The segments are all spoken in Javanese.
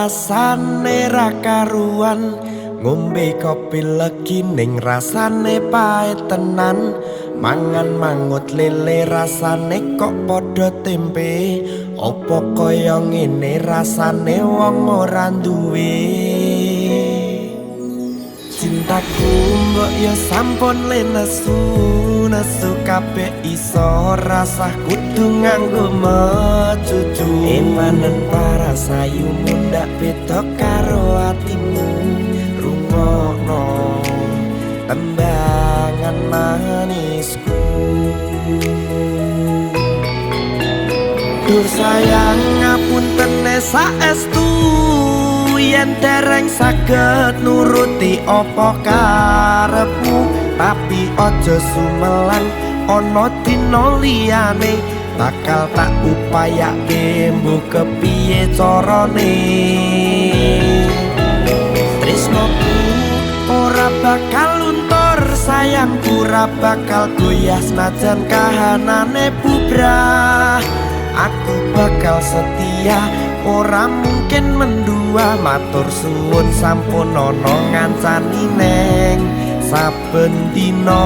rasane ra karuan, ngombe kopi legi ning rasane pahit tenan, mangan mangut lele rasane kok padha tempe, opo kaya ngene rasane wong ora duwe. Cintaku mbok yo sampun le nesu, nesu kabeh iso rasah kudu nganggo mecucu. Emanen para sayu mundak beda karo atimu, rungokno tembangan manisku. Duh sayang ngapuntene saestu, yen dereng saged nuruti apa karepmu, tapi aja sumelang ana dina liyane bakal tak upayake mbuh kepiye carane. Tresnoku ora bakal luntur, sayangku ora bakal goyah senajan kahanane bubrah. Aku bakal setia ora mungkin mendua, matur suwun sampun ana ngancani neng saben dina.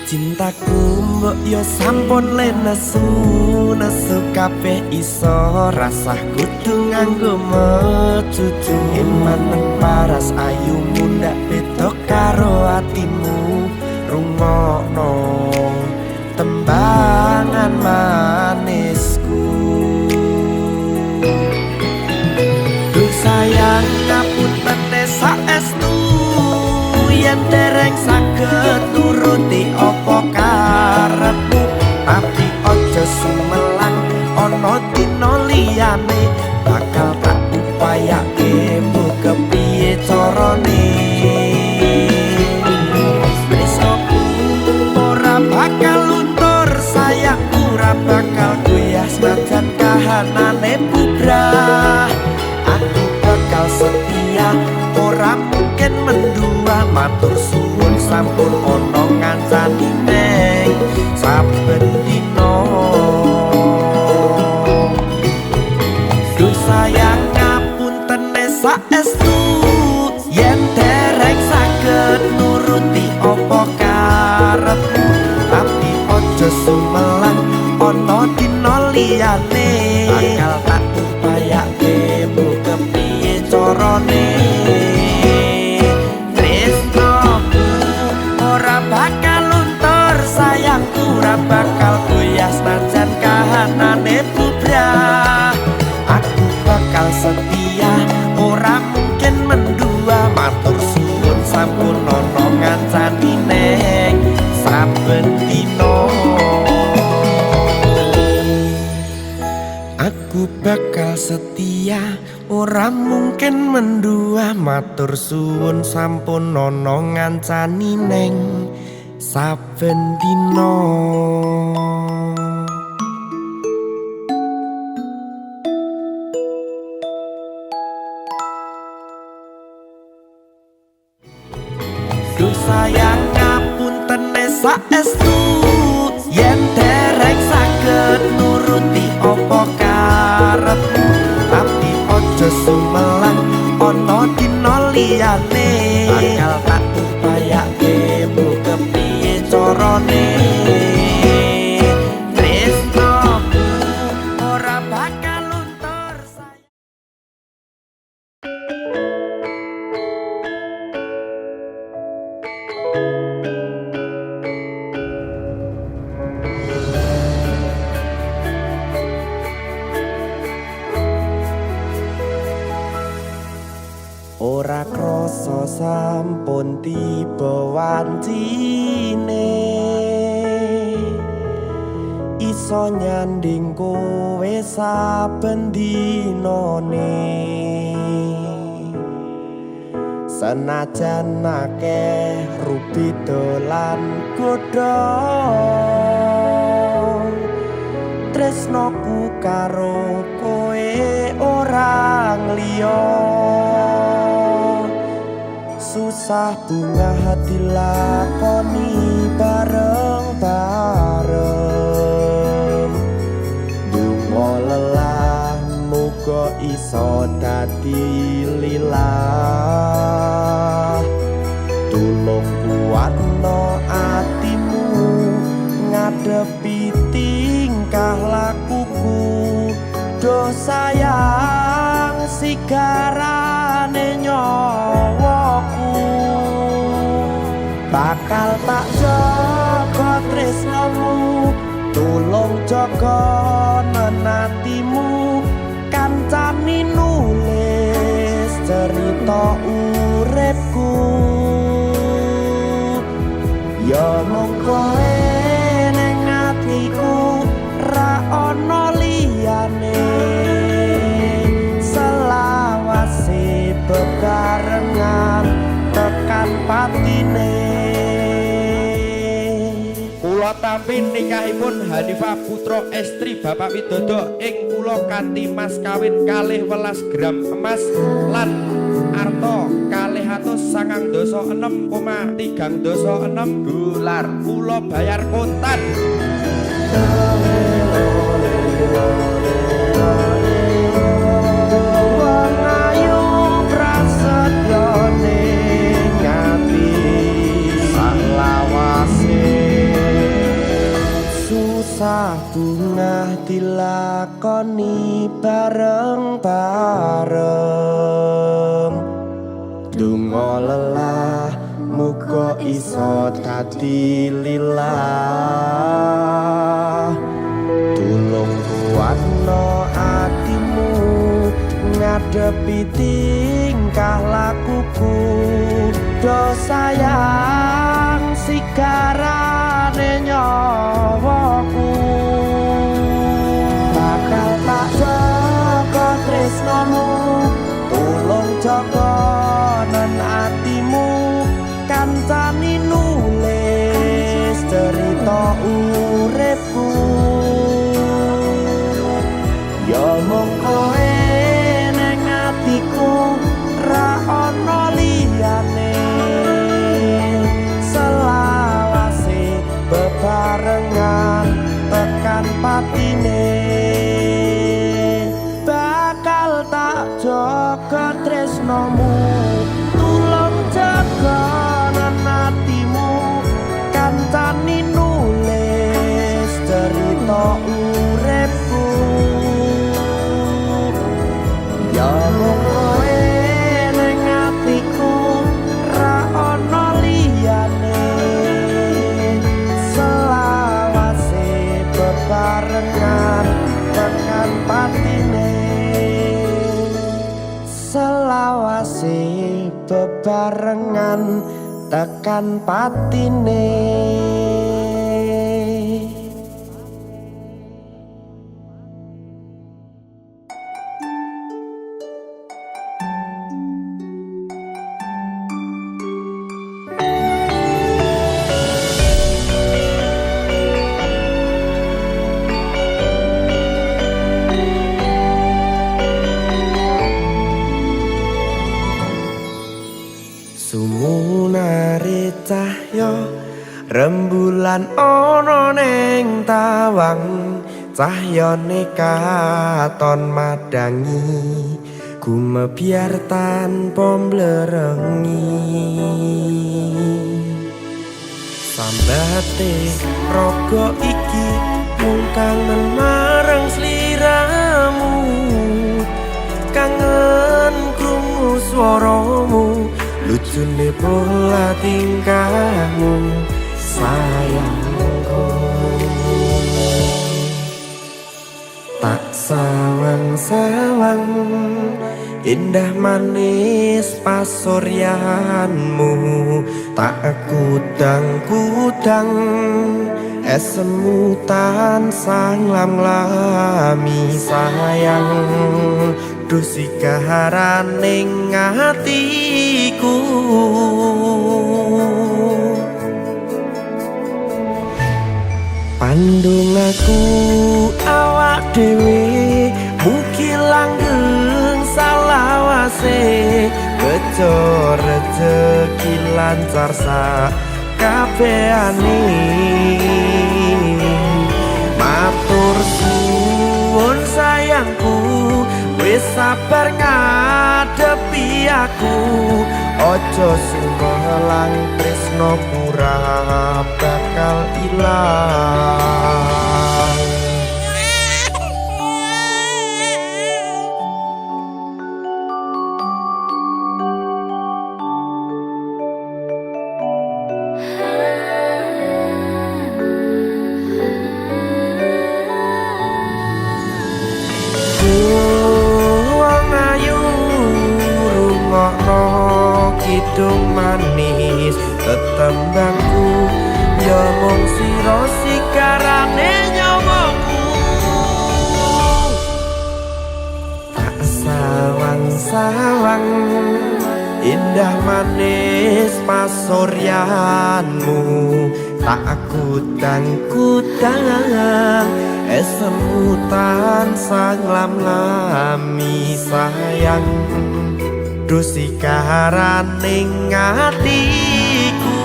Cintaku mbok yo sampun le nesu, nesu kabeh iso rasah kudu nganggo mecucu. Emanen paras ayu mundak beda karo atimu, rungokno tembangan manisku. Duh sayang ngapuntene saestu, yen dereng saged nuruti apa karepmu, tapi aja sumelang ana dina liyane bakal tak upayake mbuh kepiye carane. Tresnoku ora bakal luntur, sayangku ora bakal goyah senajan kahanane bubrah. Aku bakal setia ora mungkin mendua, matur suwun sampun ana ngancani neng saben dina. Duh sayang ngapuntene saestu, yen dereng saged nuruti apa karepmu, tapi aja sumelang ana dina liyane bakal tak upayake mbuh kepiye carane. Tresnoku ora bakal luntur, sayangku ora bakal goyah senajan kahanane bubrah. Aku bakal setia ora mungkin mendua, matur suwun sampun ana ngancani neng saben dina. Aku bakal setia ora mungkin mendua, matur suwun sampun ana ngancani neng saben dina. Duh sayang ngapuntene saestu, yen dereng saged nuruti apa karepmu, tapi aja sumelang ana dina liyane bakal tak upayake mbuh kepiye carane. Tresnoku ora bakal luntur. Ora krasa sampun tiba wancine, iso nyanding kowe saben dinane. Senajan akeh rupi dolan godha, tresnoku karo kowe ora ngliya. Susah bungah dilakoni bareng-bareng, donga lelah muga iso dadi lilah. Tulung kuatno atimu ngadepi tingkah lakuku. Do sayang sigarane nyawaku, bakal tak jaga tresnomu, tulung jaga nenatimu. Kancani nulis cerita uripku, ya mung kowe ning atiku ra ana liyane. Selawase bebarengan tekan patine. Kula tampi nikahipun Hanifah putra estri Bapak Widodo ing kula kanthi mas kawin 12 gram emas lan arta 296,36 dolar. Kula bayar kontan. Wong ayu prasetyane ngati salawase. Susah bungah dilakoni bareng-bareng, donga lelah muga iso dadi lilah. Tulung kuatno atimu ngadepi tingkah lakuku. Do sayang sigarane nyawaku, bakal tak jaga tresnomu, tulung jaga nen atimu. Kancani nulis cerita uripku, ya mung kowe ning atiku ra ana liyane. Selawase bebarengan tekan patine, bakal tak jaga tresnomu, tulung jaga atimu. Kancani nulis cerita uripku, ya mung kowe ning atiku ra ana liyane. Selawase bebarengan tekan patine, selawase bebarengan tekan patine. Sumunare cahya rembulan ana ning tawang, cahyane katon madangi gumebyar tanpa mblerengi. Sambate raga iki mung kangen marang sliramu, kangen krungu swaramu, lucune pola tingkahmu sayangku. Tak sawang-sawang indah manis pasuryanmu, tak kudang-kudang esemu tansah nglam-lami sayang. Duh sigarane atiku. Pandungaku awak dhewe mugi langgeng salawase, bejo rejeki lancar sak kabehane. Matur suwun sayangku, wis sabar ngadepi aku. Aja sumelang tresno ora bakal ilang. Wong ayu rungokno kidung manis tetembangku, ya mung sira sikarane nyawaku. Tak sawang-sawang indah manis pasuryanmu, tak kudang-kudang esemu tansah nglam-lami sayang. Duh sikarane atiku.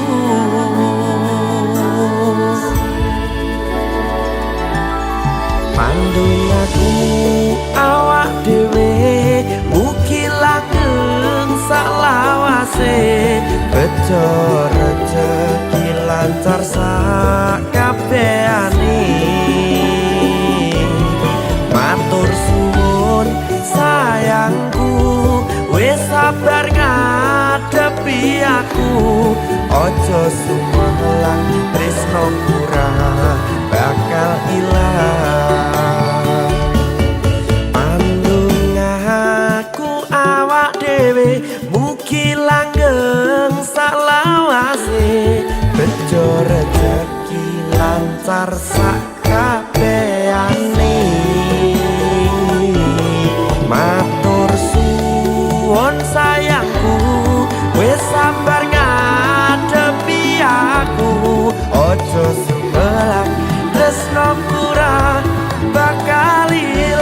Pandungaku awak dhewe mugi langgeng salawase, bejo rejeki lancar sak kabehane. Matur suwun sayangku, wis sabar ngadepi aku. Aja sumelang tresno ora bakal ilang. Pandungaku awak dhewe mugi langgeng salawase, bejo rejeki lancar sak kabehane. Matur suwun sayangku, wis sabar ngadepi aku. Aja sumelang tresno ora bakal ilang.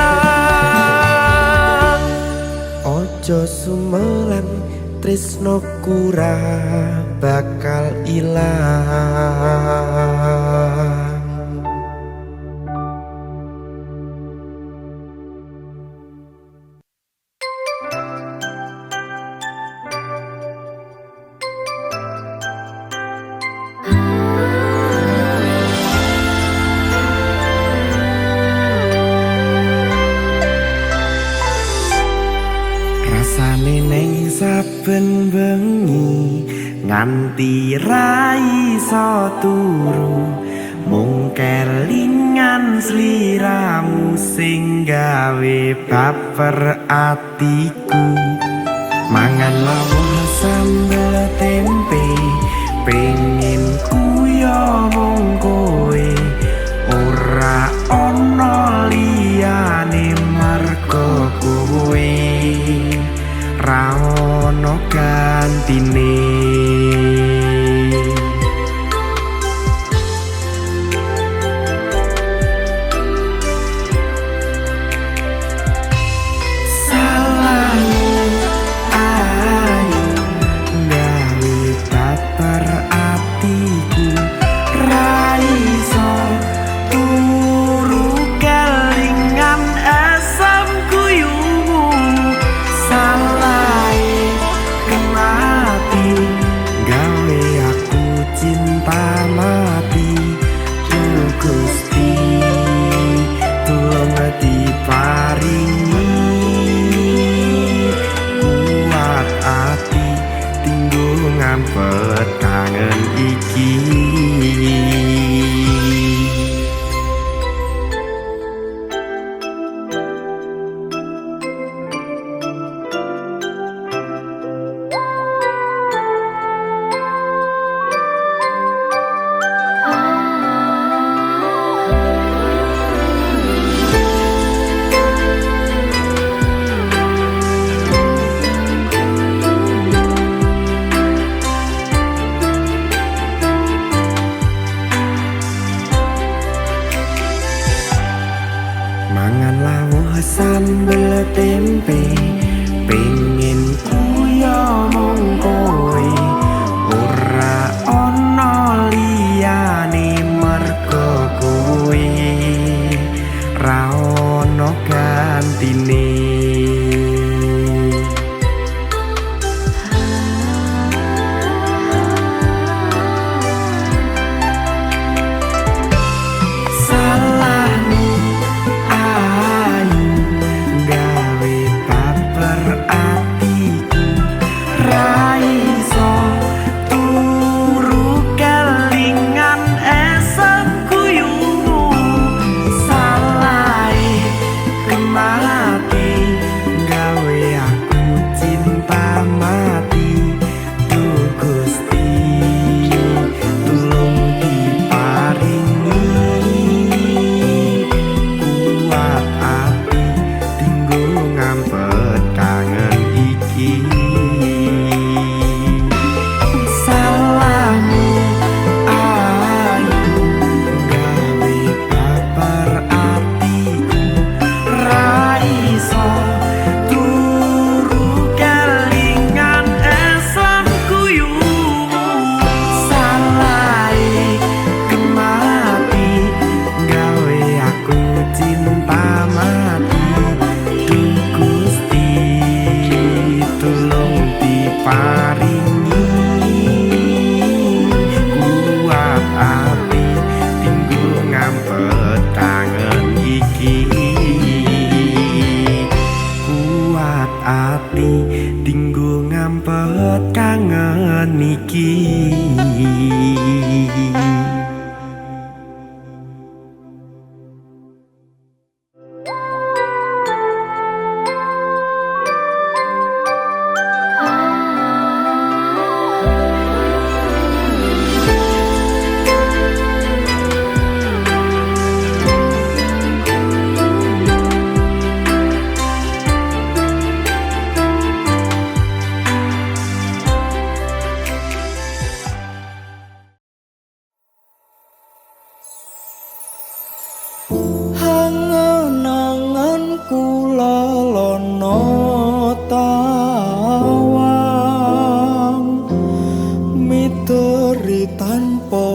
Aja sumelang tresno ora bakal ilang. Rasane ning saben bengi nganti ra iso turu, mung kelingan sliramu sing gawe baper atiku. Mangan lawuh sambel tempe, pengin ku yo mung kowe, ora ana liyane mergo kowe ra ono gantine. Salahmu ayu gawe baper atiku, ra iso turu kelingan esem guyumu. Salahe kemati gawe aku cinta mati. Duh Gusti tulung diparingi kuat ati tinggo ngampet kangen iki.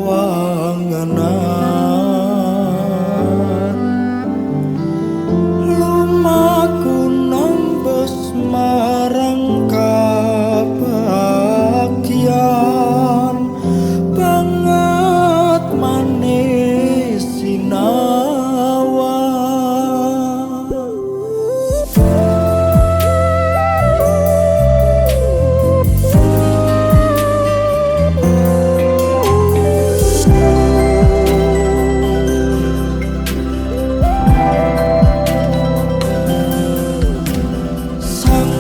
wangenan. Lumaku nembus marang kabagyan, banget manis sinawan. Sang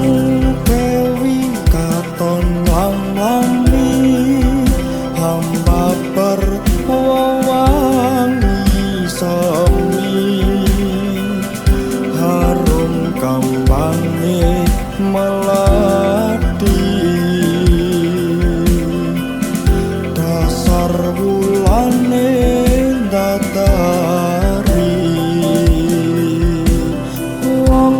Dewi katon wangi, hamba perwangi semi, harum kambange melati, dasar wulane dadari. Wong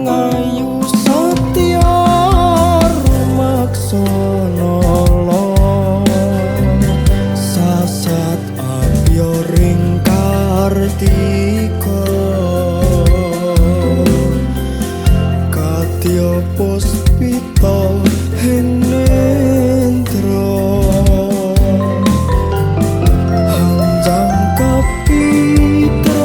ayu setya rumaksa nala, sasat abyoring kartika, kadya puspita henendra, hanjang kapitresna.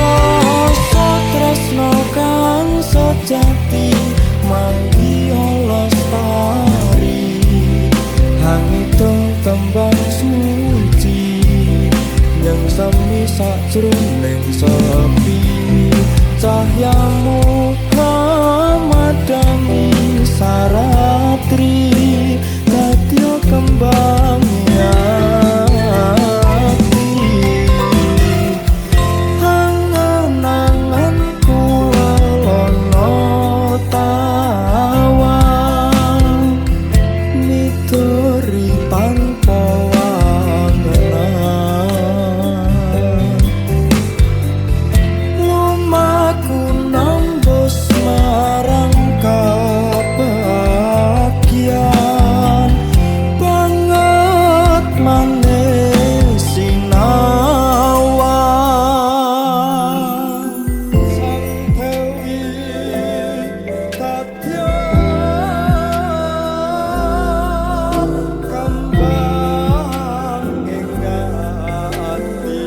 Rasa tresna kang sejati manggiya lestari, hangitung tembang suci yang semi sajroning sepi, cahyamu hamadami saratri, dadya kembang ati. Angan-anganku lelono tawan, mituri tanpa wangenan. Lumaku nembus marang kabagyan, banget manis sinawan. Sang Dewi kadya kembang ing ati.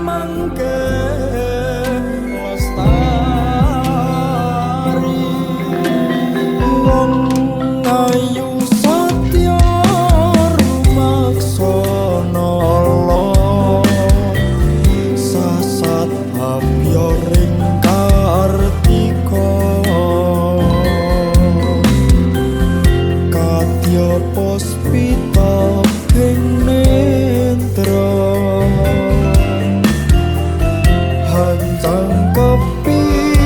Mangke lestari, wong ayu satya rumaksa nala, sasat abyoring kartika, kadya puspita ing nendra, hanjang kapitresna.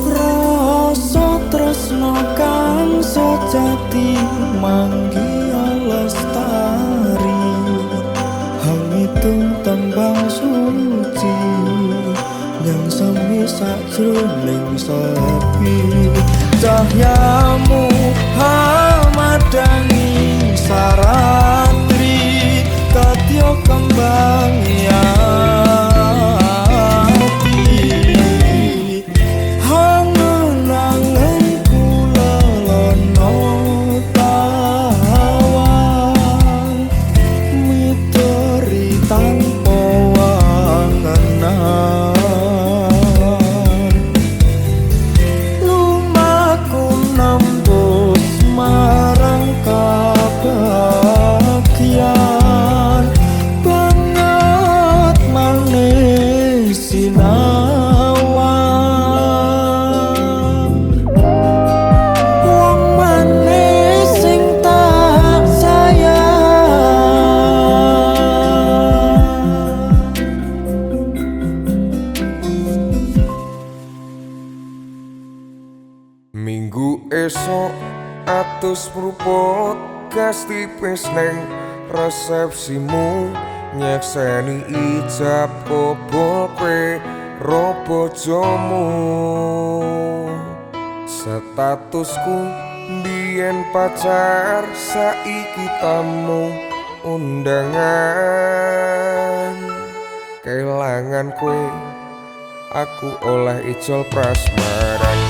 Rasa tresna kang sejati manggiya lestari, hangitung tembang suci yang semi sajroning sepi, cahyamu hamadangi saratri, kadya kembang ati. Angen-angenku lelono tawan, mituri tanpa wangenan. Lumaku nembus Minggu esok atus mruput gas tipis neng resepsimu, nyekseni ijab kobul kowe ro bojomu. Statusku biyen pacar, saiki tamu undangan. Kelangan kowe aku oleh ijol prasmaran.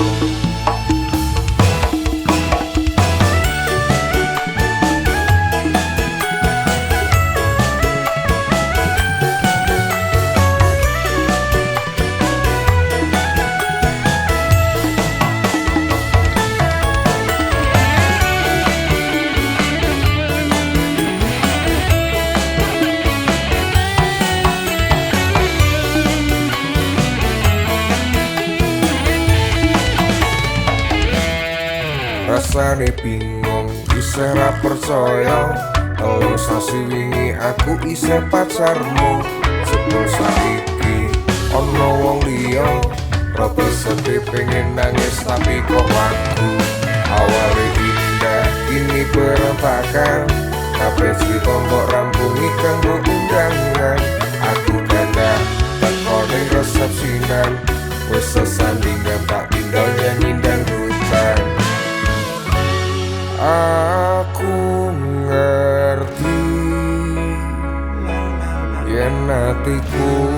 Rasane bingung isih ra percaya, telung sasi wingi aku isih pacarmu. Jebul saiki ana wong liya, rada sedih pengen nangis tapi kok wagu. Awale indah kini berantakan, kabeh cerita mbok rampungi kanggo undangan. Aku gagah teko ning resepsinan, wis sesandingan tak tinggal nyanyi dangdutan. Aku ngerti yen atiku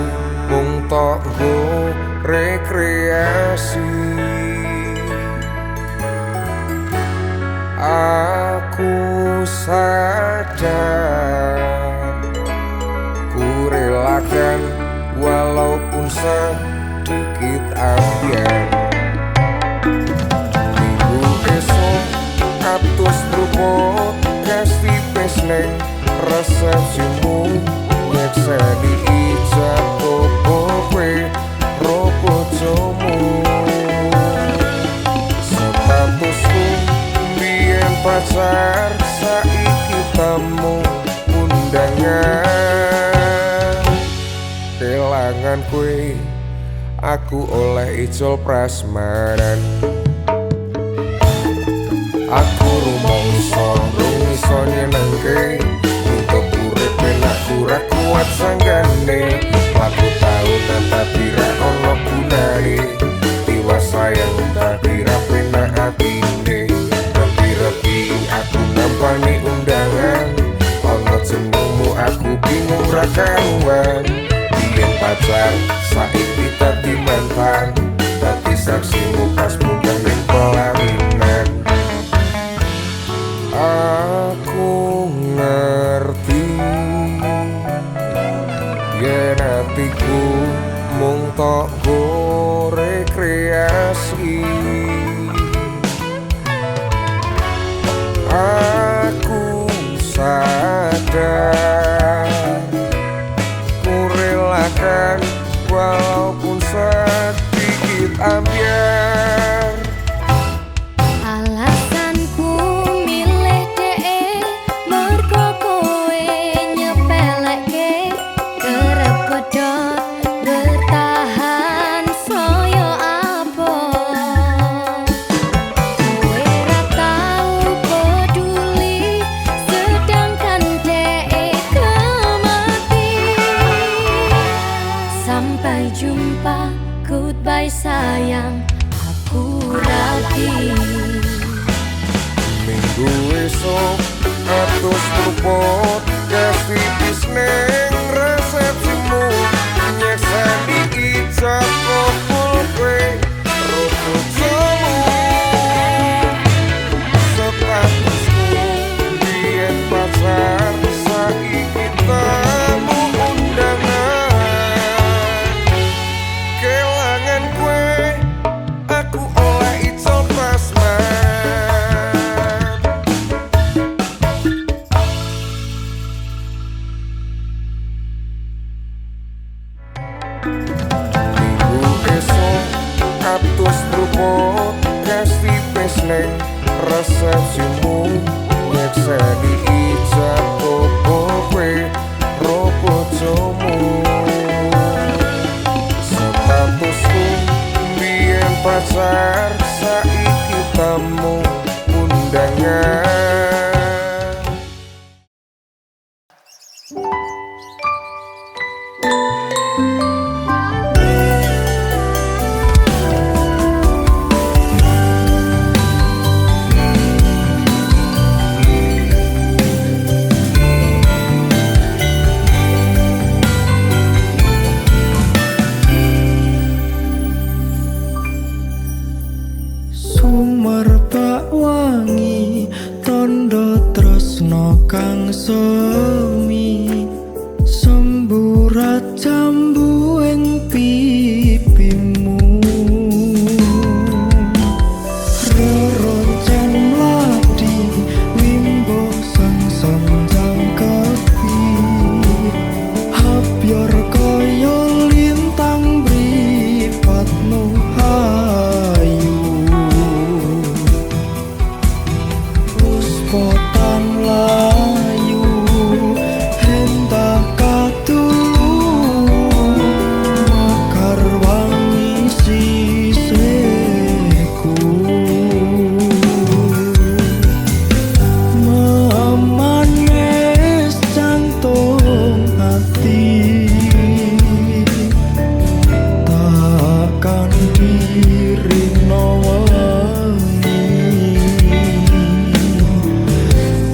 mung tok nggo rekreasi. Aku sadar ku relakan walaupun sedikit ambiar. Minggu esok atus mruput gas tipis neng resepsimu, nyekseni ijab kobul kowe ro bojomu. Statusku biyen pacar, saiki tamu undangan. Kelangan kowe aku oleh ijol prasmanan. Aku rumangsa rung iso nyenengke, nutup urip penak ora kuat sanggane. Laku tahunan tapi ra ono gunane, tiwas sayang tapi ra penak atine. Reti-reti aku nampani undangan, ono jenengmu aku bingung ra karuan. Biyen pacar saiki dadi mantan, dadi saksimu pas munggah ning pelaminan. Aku ngerti yen atiku mung tok nggo rekreasi. Aku sadar ku relakan walaupun sedikit ambyar. Alasanku milih dhek mergo kowe nyepelekke, kerep pedhot bertahan saya abot. Kowe ra tau peduli sedangkan dhek kemati. Sampai jumpa, goodbye sayang, aku rapi. Minggu esok atus mruput gas tipis neng resepsimu, nyekseni ijab kobul kowe ro bojomu. Statusku biyen pacar, saiki tamu undangan. Kelangan kowe aku oleh ijol prasmanan. Minggu esok atus mruput gas tipis neng resepsimu, nyekseni ijab kobul kowe ro bojomu. Statusku biyen pacar, saiki tamu kondangan. Sumerbak wangi tandha tresna kang semi, semburat jambu ing pipimu. Reroncen mladi wimbo sengsem jangkepi, habyor kaya lintang mripatmu hayu. Puspotan layu hentak katulu, mekar wangi sisihku. Memanis jantung hati, takkan dirino wengi.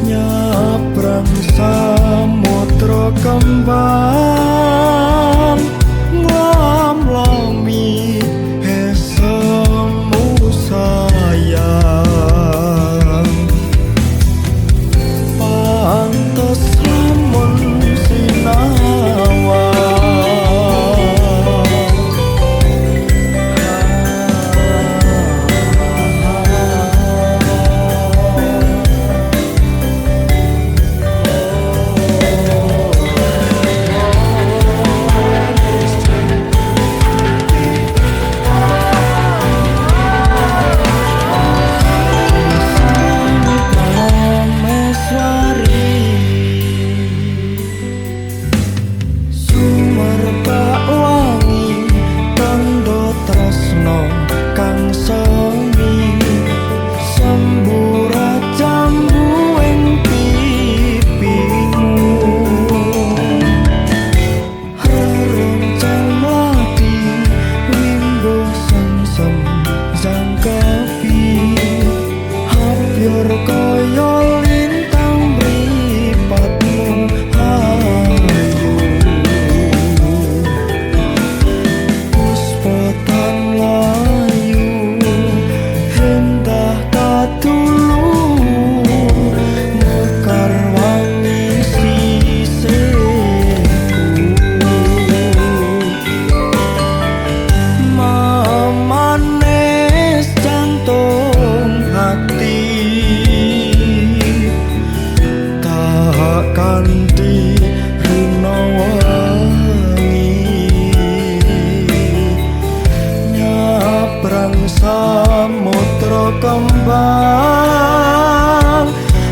Nyabrang samudra kembang, nglam-lami esemu sayang. Pantes lamun sinawang. Prameswari, sumerbak wangi tandha tresna kang semi, semburat jambu ing pipimu. Reroncen mladi wimbo sengsem jangkepi, habyor kaya lintang mripatmu hayu. Puspotan layu hendah katulu, mekar wangi sisihku. Memanis jantung hati, takkan dirino wengi. Nyabrang samudra kembang,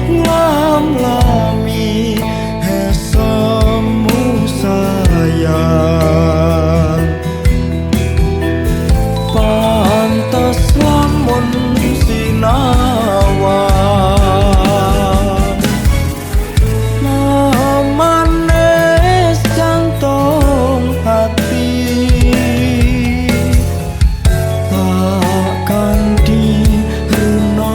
nglam-lami esemu sayang. Pantes lamun sinawang, memanis jantung hati, takkan dirino.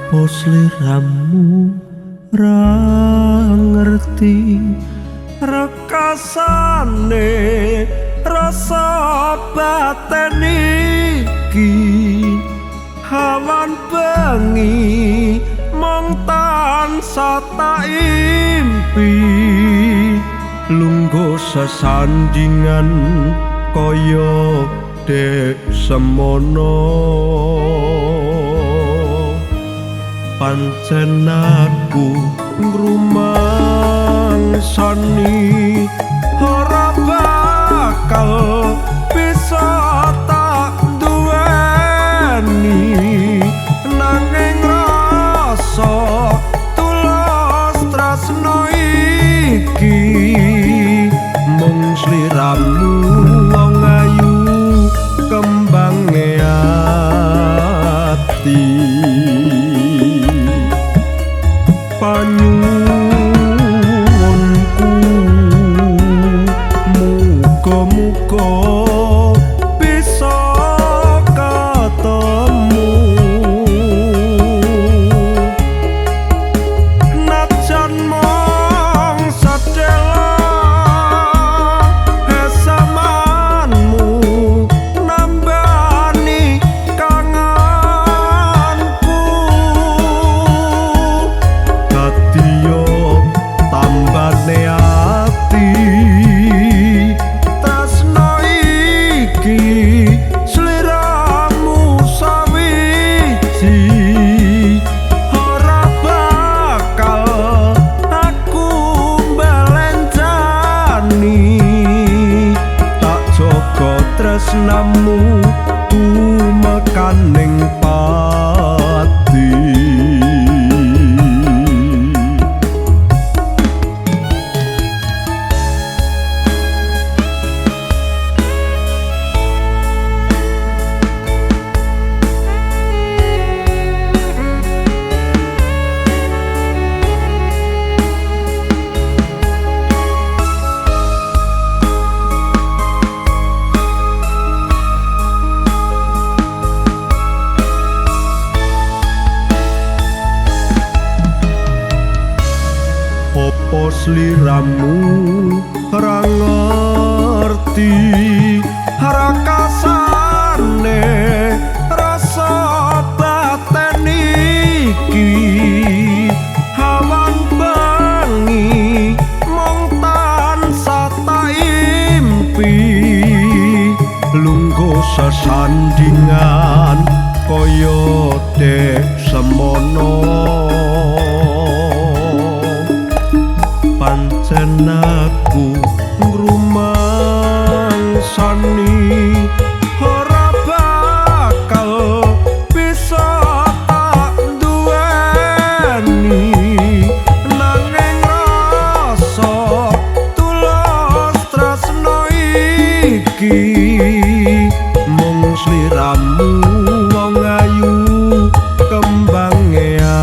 Opo sliramu ra ngerti rekasane rasa baten iki, hawan bengi mung tansah tak impi, lungguh sesandingan kaya dek semono. Pancen aku ngrumangsani ora bakal bisa tak duweni, nanging rasa tulus tresno iki mung sliramu wong ayu kembange ati. Panyuwunku muga-muga bisa ketemu, najan mung sedhela esamanmu nambani kangenku, dadiyo tambane ati tresno iki sliramu sawiji, ora bakal aku mbalencani, tak jaga tresnamu tumekaning pati. Opo sliramu ora ngerti rekasane rasa baten iki, hawan bengi mung tansah tak impi, lungguh sesandingan kaya dek semono. Pancen aku ngrumangsani ora bakal bisa tak duweni, nanging rasa tulus tresno iki mung sliramu wong ayu kembange ati.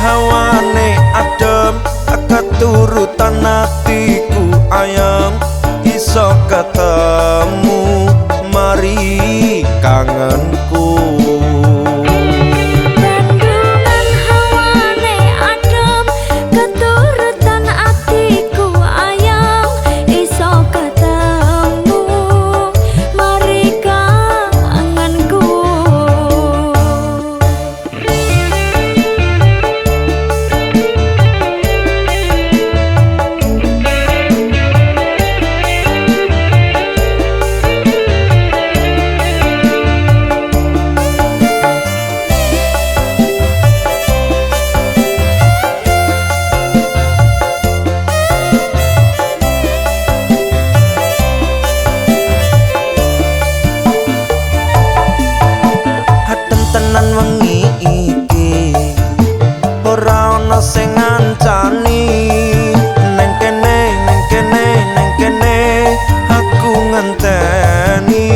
hawane adem, keturutan atiku ayem, iso ketemu mari kangenku. Bandungan hawane adem, keturutan atiku ayem, iso ketemu mari kangenku. Tenan wengi iki ora ana sing ngancani, neng kene neng kene neng kene aku ngenteni.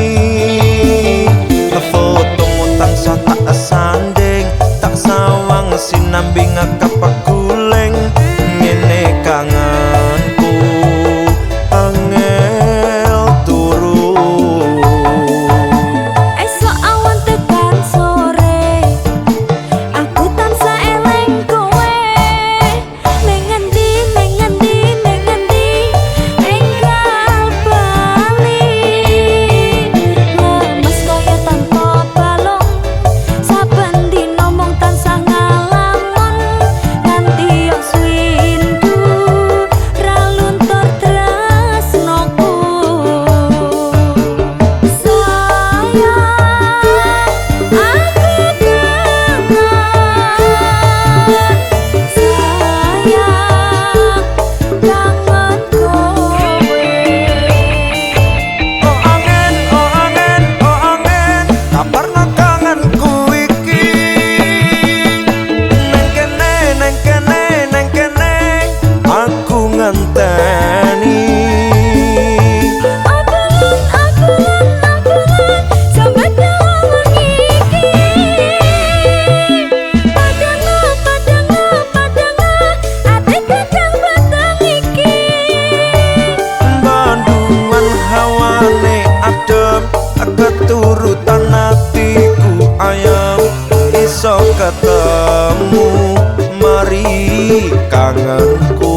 Fotomu tansah tak sanding, tak sawang sinambi ngakap guling, ngene kangenku angel turu. Esok awan tekan sore, aku tansah eling kowe. Neng ngendi neng ngendi neng ngendi enggal bali. Lemes kaya tanpa balung, saben dina mung tansah ngalamun, nganti yo swindu ra luntur tresnoku. Sayang, aku kangen, sayang, kangen kowe. Oh angin, oh angin, oh angin, kabarno kangenku iki. Neng kene, neng kene, neng kene, aku ngenteni. Abulan, abulan, abulan, sambat wengi iki. Padang, padang, padang, ati kadang batang iki. Bandungan hawane adem, keturutan atiku ayem, iso ketemu mari kangenku.